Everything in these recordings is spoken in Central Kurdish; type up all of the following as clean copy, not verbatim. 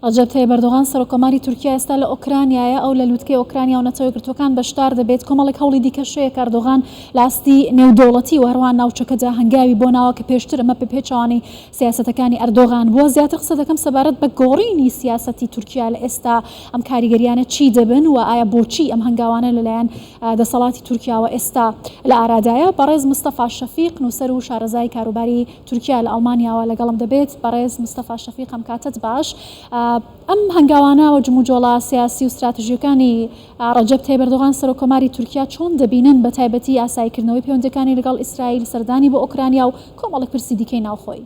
ڕەجەب تەیب ئەردۆغان، سەرۆککۆماری تورکیا ئێستا لە ئۆکرانیایە، ئەو لە لوتکەی ئۆکرانیا و نەتەوە یەکگرتووەکان بەشدار دەبێت، کۆمەڵێک هەوڵی دیکەش هەیە کە ئەردۆغان لە ئاستی نێودەوڵەتی و هەروەها ناوچەکەدا هەنگاوی بۆ ناوە کە پێشتر ئەمە بە پێچەوانەی سیاسەتەکانی ئەردۆغان بووە. زیاتر قسە دەکەم سەبارەت بە گۆڕینی سیاسەتی تورکیا لە ئێستا ئەم کاریگەریانە چی دەبن و ئایا بۆچی ئەم هەنگاوانە لەلایەن دەسەڵاتی تورکیاوە ئێستا لە ئارادایە؟ بەڕێز مستەفا شەفیق نووسەر و شارەزای کاروباری تورکیا لە ئەڵمانیاوە لەگەڵم دەبێت. بەڕێز مستەفا شەفیق ئەم کاتەت باش. ئەم هەنگاوانە و جموجۆڵە سیاسی و ستراتژییەکانی ڕەجەب تەیب ئەردۆغان سەرۆک کۆماری تورکیا چۆن دەبینن بە تایبەتی ئاساییکردنەوەی پەیوەندییەکانی لەگەڵ ئیسرائیل، سەردانی بۆ ئۆکرانیا و کۆمەڵێک پرسی دیکەی ناوخۆیی؟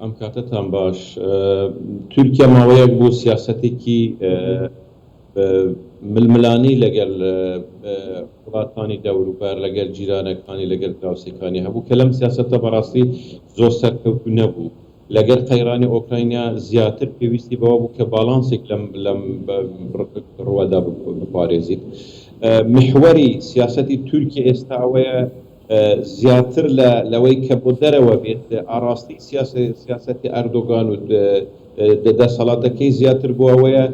ئەم کاتەتان باش. تورکیا ماوەیەک بوو سیاسەتێکی ململانێی لەگەل وڵاتانی دەوروبەر، لەگەل جیرانەکانی، لەگەل دراوسێکانی هەبوو کە لەم سیاسەتە بەڕاستی زۆر سەرکەوتوو نەبوو. لەگەل قەیرانی ئۆکراینا زیاتر پێویستی بەوە بوو کە باڵانسێک لەم لەم ڕووەدا بپارێزیت. میحوەری سیاسەتی تورکیە ئێستا ئەوەیە زیاتر لە لەوەی کە بۆ دەرەوە بێت، ئاڕاستەی سیاسەتی ئەردۆگان و دەسەڵاتەکەی زیاتر بۆ ئەوەیە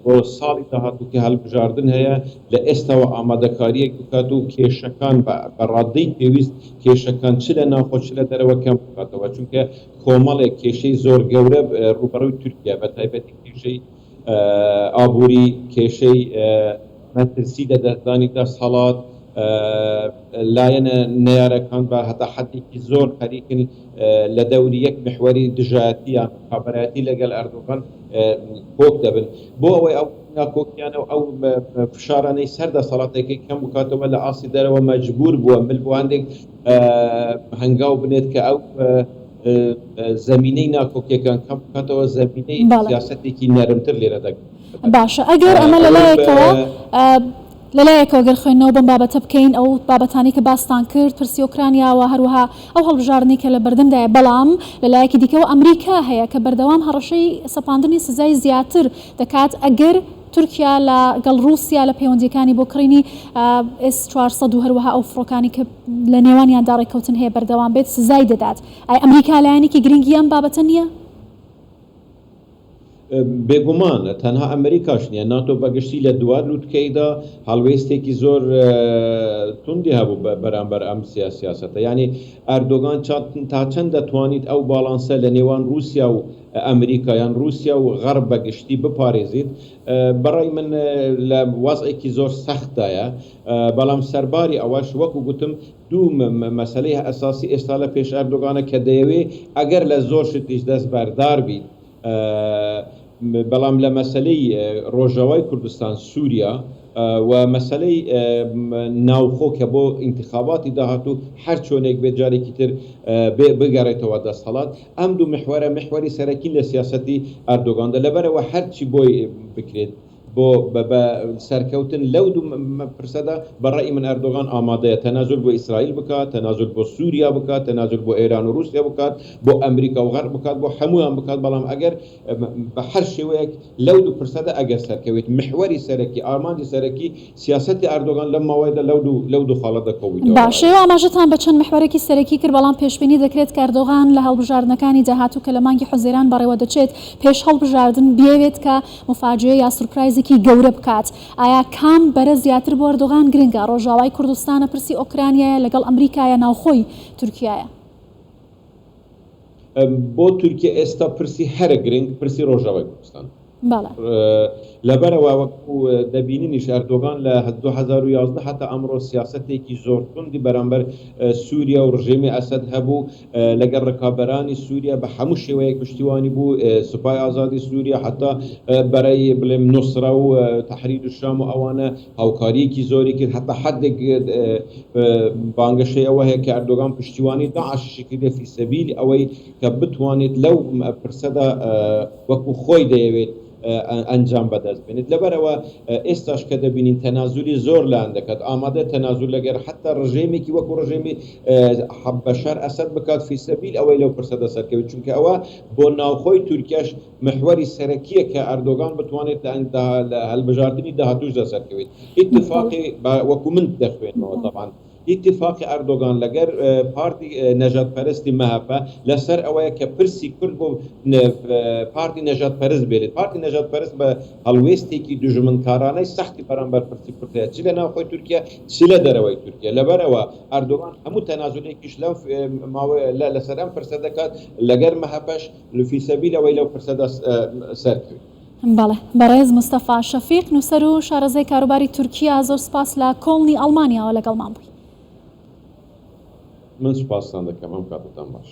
بۆ ساڵی داهاتوو کە هەڵبژاردن هەیە لە ئێستاوە ئامادەکارییەک بکات و کێشەکان بە ڕادەی پێویست کێشەکان چ لە ناوخۆ چ لە دەرەوە کەم بکاتەوە چونکە کۆمەڵێک کێشەی زۆر گەورە ڕووبەڕووی تورکیا بە تایبەتی کێشەی ئابووری، کێشەی مەترسی لەدەستدانی دەسەڵات، لایەنە نەیارەکان بە هەتا حەدێکی زۆر خەریکن لە دەوری یەک میحوەری دژایەتی یان ڕکابەرایەتی لەگەل ئەردۆغان کۆک دەبن بۆ ئەوەی ئەو ناکۆکیانە و ئەو فشارانەی سەر دەسەڵاتەکەی کەم بکاتەوە لە ئاستی دەرەوە مەجبوور بووە مل بۆ هەندێک هەنگاو بنێت کە ئەو زەمینەی ناکۆکیەکان کەم بکاتەوە زەمینەی سیاسەتێکی نەرمتر لێرە دەگرێت. باشە ئەگەر ئەمە لەلایەکەوە لەلایەکەوە گەر خوێندنەوە بەم بابەتە بکەین ئەو بابەتانەی کە باستان کرد پرسی ئۆکرانیا و هەروەها ئەو هەڵبژاردنەی کە لە بەردەمدایە بەڵام لەلایەکی دیکەوە ئەمریکا هەیە کە بەردەوام هەڕەشەی سەپاندنی سزای زیاتر دەکات ئەگەر تورکیا لە گەڵ ڕووسیا لە پەیوەندییەکانی بۆ کڕینی ئێس 400 و هەروەها ئەو فڕۆکانی کە لە نێوانیاندا ڕێککەوتن هەیە بەردەوام بێت سزای دەدات. ئایا ئەمریکا لایەنێکی گرنگی ئەم بابەتە نییە؟ بێگومان، تەنها ئەمریکاش نییە، ناتۆ بەگشتی لە دوا لوتکەیدا هەڵوێستێکی زۆر توندی هەبوو بەرامبەر ئەم سیاسەتە. یانی ئەردۆگان تا چەند دەتوانیت ئەو باڵانسە لە نێوان رووسیا و ئەمریکا یان رووسیا و غەرب بەگشتی بپارێزیت، بەڕای من لە وەزعێکی زۆر سەختدایە. بەڵام سەرباری ئەوەش وەکو گوتم دوو مەسەلەی ئەساسی ئێستا لە پێش ئەردۆگانە کە دەیەوێ ئەگەر لە زۆر شتیش دەست بەردار بیت بەڵام لە مەسەلەی ڕۆژاوای کوردستان، سوریا، و مەسەلەی ناوخۆ کە بۆ ئینتخاباتی داهاتوو هەر چۆنێک بێت جارێکی تر بگەڕێتەوە دەسەڵات ئەم دوو میحوەرە میحوەری سەرەکین لە سیاسەتی ئەردۆگاندا لەبەرئەوە هەرچی بۆی بکرێت بۆ بە سەرکەوتن لەو دوو پرسەدا بە ڕەئی من ئەردۆغان ئامادەیە تەنازول بۆ ئیسرائیل بکات، تەنازول بۆ سوریا بکات، تەنازول بۆ ئێران و ڕوسیا بکات، بۆ ئەمریکا و غەرب بکات، بۆ هەموویان بکات، بەڵام ئەگەر بە هەر شێوەیەک لەو دوو پرسەدا ئەگەر سەرکەوێت میحوەری سەرەکی، ئامانجی سەرەکی سیاسەتی ئەردۆغان لەم ماوەیەدا لەو دوو لەو دوو خاڵەدا کۆبوویتەوە بە باشە ڕای ئێوە ئاماژەتان بە چەند میحوەرێکی سەرەکی کرد، بەڵام پێشبینی دەکرێت کە ئەردۆغان لە هەڵبژاردنەکانی داهاتوو کە لە مانگی حوزەیران بەڕێوەدەچێت پێش هەڵبژاردن بیەوێت کە موفاجەیە یا سورپرایزێکی گەورە بکات. ئایا کام بەرە زیاتر بۆ ئەردۆغان گرنگە، ڕۆژاوای کوردستانە، پرسی ئۆکرانیایە، لەگەڵ ئەمریکایە، ناوخۆی تورکیایە؟ بۆ تورکیا ئێستا پرسی هەرە گرنگ پرسی ڕۆژاوای کوردستانە. بەڵێ. لەبەرئەوە وەکو دەبیننیش ئەردۆغان لە 2011 هەتا ئەمڕۆ سیاسەتێکی زۆر توندی بەرامبەر سوریا و ڕژێمی ئەسەد هەبوو، لەگەڵ ڕکابەرانی سووریا بە هەموو شێوەیەک پشتیوانی بوو، سوپای ئازادی سووریا حەتا بەرەی بڵێم نوسرە و تەحریر شام و ئەوانە هاوکارییەکی زۆری کرد، حەتا حەدێک بانگەشەی ئەوە هەیە کە ئەردۆگان پشتیوانی داعشیشی کردیە فی سەبیل ئەوەی کە بتوانێت لەو پرسەدا وەکو خۆی دەیەوێت ئەنجام بەدەست بێنێت لەبەرئەوە ئێستاش کە دەبینین تەنازولی زۆر لایەن دەکات ئامادەیە تەنازول لەگەر حەتا ڕژێمێکی وەکو ڕژێمی بەشار ئەسەد بکات فی سەبیل ئەوەی لەو پرسەدا سەرکەوێت چونکە ئەوە بۆ ناوخۆی تورکیاش محوەری سەرەکیە کە ئەردۆگان بتوانێت لە هەلبژاردنی داهاتوشدا سەرکەوێت ئیتفاقی وەکو من دەخوێنمەوە تەبعەن. ئیتیفاقی ئەردۆگان لەگەر پارتی نەژادپەرستی مەهەپە لەسەر ئەوەیە کە پرسی کورد بۆ پارتی نەژادپەرست بێنێت. پارتی نەژادپەرست بە هەڵوێستێکی دوژمنکارانەی سەختی بەرامبەر پرسی کورد هەیە چ لە ناوخۆی تورکیا چ لە دەرەوەی تورکیا. لەبەرئەوە ئەردۆغان هەموو تەنازولێکیش لەم ماوەیە لەسەر ئەم پرسە دەکات لەگەر مەهەپەش فی سەبیل ئەوەی لەو پرسەدا سەرکەوێت. بەڵێ بەڕێز مستەفا شەفیق نووسەر و شارەزای کاروباری تورکیا زۆر سوپاس لە کۆڵنی ئەڵمانیاوە لەگەڵمان بووی. من سوپاستان دەکەم ئەم کاتەتان باش.